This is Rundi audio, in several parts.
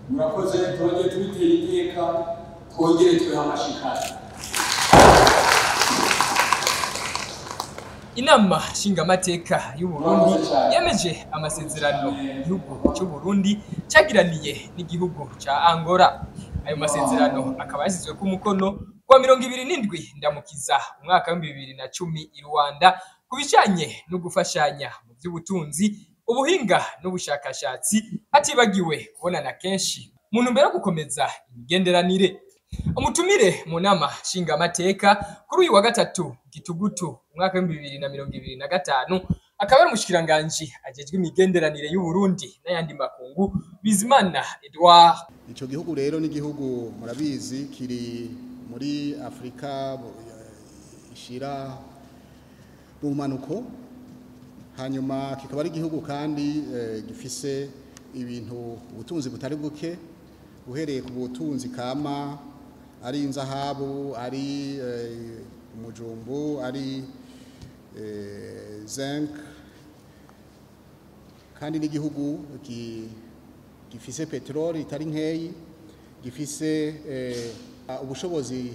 Murakoze, twongere tubiteye iteka, twongere tubeho amashikari. Inama nshingamateka y'u Burundi yemeje amasezerano igihugu cy'u Burundi cagiraniye n'igihugu ca Angola. Ayo masezerano akaba yashyizweko umukono kuwa 27 Ndamukiza umwaka w'2010 i Rwanda, ku bijanye no gufashanya mu by'ubutunzi, ubuhinga n'ubushakashatsi, hatibagiwe kubonana kenshi mu ntumbero yo gukomeza imigenderanire. Umutumire mu nama nshingamateka kuri uyu wa gatatu Gitugutu umwaka w'2025 akaba ari umushikiranganji ajejwe imigenderanire y'u Burundi n'ayandi makungu, Bizimana Edouard. Ico gihugu rero ni igihugu murabizi kiri muri Afrika ishira bumanuko, hanyuma kikaba ari igihugu kandi gifise ibintu, ubutunzi butari buke, uhereye ku butunzi kama ari inzahabu, ari umujumbu, ari zinc, kandi n'igihugu gifise peteroli itari nkeyi, gifise ubushobozi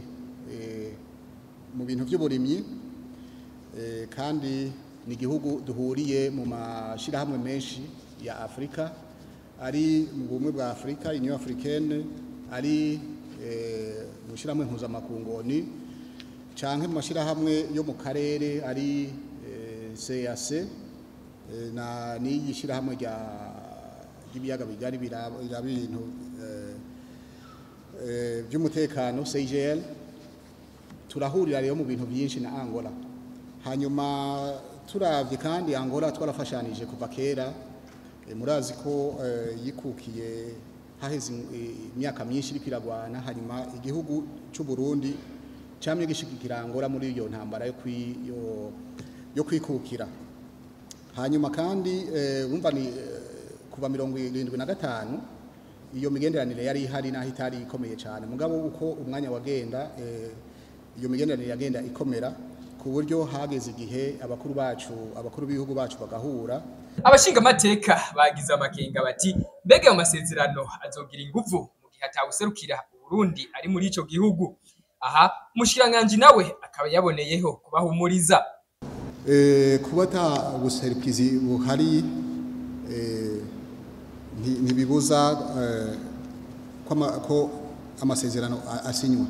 mu bintu by'uburimyi, kandi ni igihugu duhuriye mu mashirahamwe menshi ya Afrika, ari mu bumwe bwa Afrika, Union Africaine, ari mu shirahamwe mpuzamakungu ONU, canke mu mashirahamwe yo mu karere ari CAC na n'iyi shirahamwe rya ry'ibiyaga bigari biraba ibintu by'umutekano, CIGL. Turahurira rero mu bintu byinshi na Angola. Hanyuma turavye kandi Angola twarafashanije kuva kera. Murazi ko yikukiye haheze imyaka myinshi iriko iragwana, hanyuma igihugu c'u Burundi camye gishigikira Angola muri iyo ntambara yo kwikukira. Hanyuma kandi wumva ni kuva 75 iyo migenderanire yari ihari, naho itari ikomeye cyane, mugabo uko umwanya wagenda iyo migenderanire yagenda ikomera, ku buryo hageze igihe abakuru bacu, abakuru b'ibihugu bacu bagahura. Abashingamateka bagize amakenga bati: mbega ayo masezerano azogira inguvu mu gihe atawuserukira Uburundi ari muri ico gihugu? Aha umushikiranganji nawe akaba yaboneyeho kubahumuriza. Kuba ata buserukizi buhari ntibibuza ko amasezerano asinywa.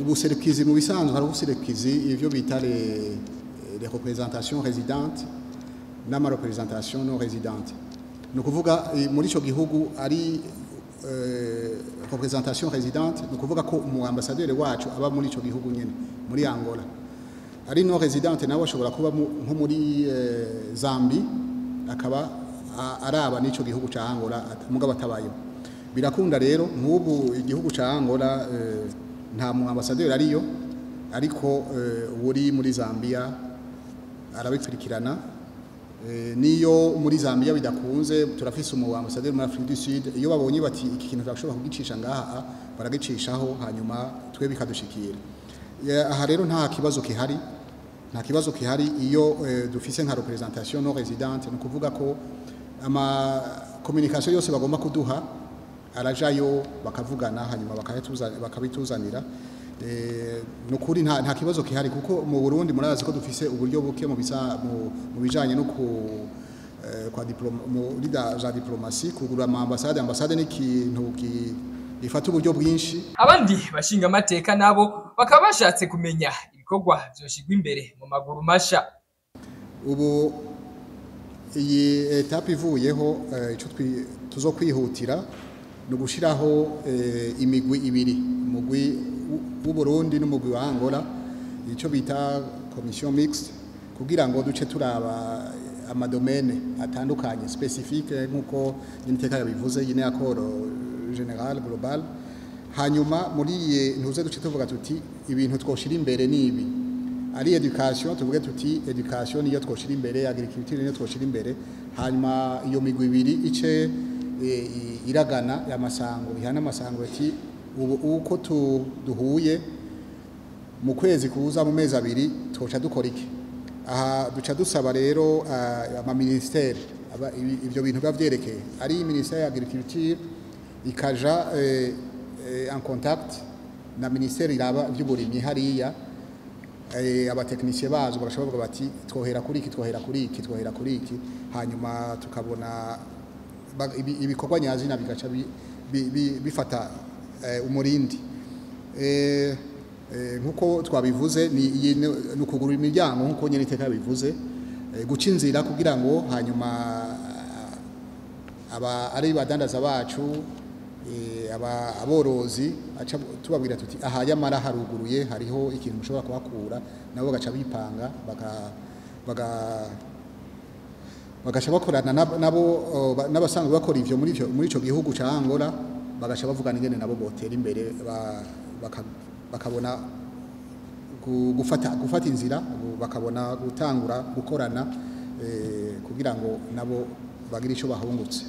Ubuserukizi mu bisanzwe, hari ubuserukizi, ivyo bita les représentations résidentes n'ama représentation non résidente. Ni ukuvuga muri ico gihugu ari représentation résidente, ni ukuvuga ko umu ambassadeur wacu aba muri ico gihugu nyene, muri Angola. Ari non résidente nawe ashobora kuba nko muri Zambi, akaba araba n'ico gihugu ca Angola, mugabo atabayo. Birakunda rero. Nk'ubu igihugu ca Angola nta mu ambassadeur ariyo, ariko uri muri Zambia arabikurikirana. Niyo muri Zambia bidakunze, turafise umu ambassadeur muri Afrique du Sud. Iyo babonye bati iki kintu turashobora kugicisha ngaha, baragicishaho, hanyuma twe bikadushikira. Aha rero nta kibazo kihari, nta kibazo kihari. Iyo dufise nka représentation non résidente, ni ukuvuga ko ama communication yose bagomba kuduha arajayo, bakavugana, hanyuma bakabituzanira. Nukuri nta kibazo kihari, kuko mu Burundi murazi ko dufise uburyo buke mu bijanye no ku kwa diploma, muri za diplomatie, kugura ama ambassade. Ambassade ni ikintu gifata uburyo bwinshi. Abandi bashingamateka nabo bakaba bashatse kumenya ibikorwa vyoshirwa imbere mu maguru masha. Ubu iyi étape ivuyeho, ico tuzokwihutira ni ugushiraho imigwi ibiri, umugwi w'u Burundi n'umugwi wa Angola, ico bita commission mixte, kugira ngo duce turaba ama domaines atandukanye spécifique, nk'uko nyiniteka yabivuze, yine accord général global. Hanyuma muri iyi ntuze duce tuvuga tuti ibintu twoshira imbere ni ibi: ari éducation, tuvuge tuti éducation niyo twoshira imbere, agriculture niyo twoshira imbere. Hanyuma iyo migwi ibiri ice iragana amasango, ihana amasango, ati ubu uko duhuye mu kwezi kuza, mu mezi 2, twoca dukora iki? Aha duca dusaba rero ama ministère ivyo bintu biba vyerekeye, ari ministère ya agriculture. ikaja en contact na ministeri iraba ivy'uburimyi hariya, abatekinisiye bazo bagashobora bavuga bati twohera kuri iki, twohera kuri iki, twohera kuri iki, hanyuma tukabona ibikorwa nyazina bigaca bifata umurindi. Nkuko twabivuze, ni iyi ni ukugurura imiryango, nkuko nyene iteka bivuze, guca inzira kugira ngo hanyuma aba ari badandaza bacu, aba aborozi, aca tubabwira tuti aha yamara haruguruye, hariho ikintu mushobora kuhakura, nabo bagaca bipanga bagaca bakorana nabo n'abasanzwe bakora ivyo muri ico gihugu ca Angola, bagaca bavugana ingene nabo botera imbere, bakabona gufata inzira, bakabona gutangura gukorana, kugira ngo nabo bagire ico bahungutse.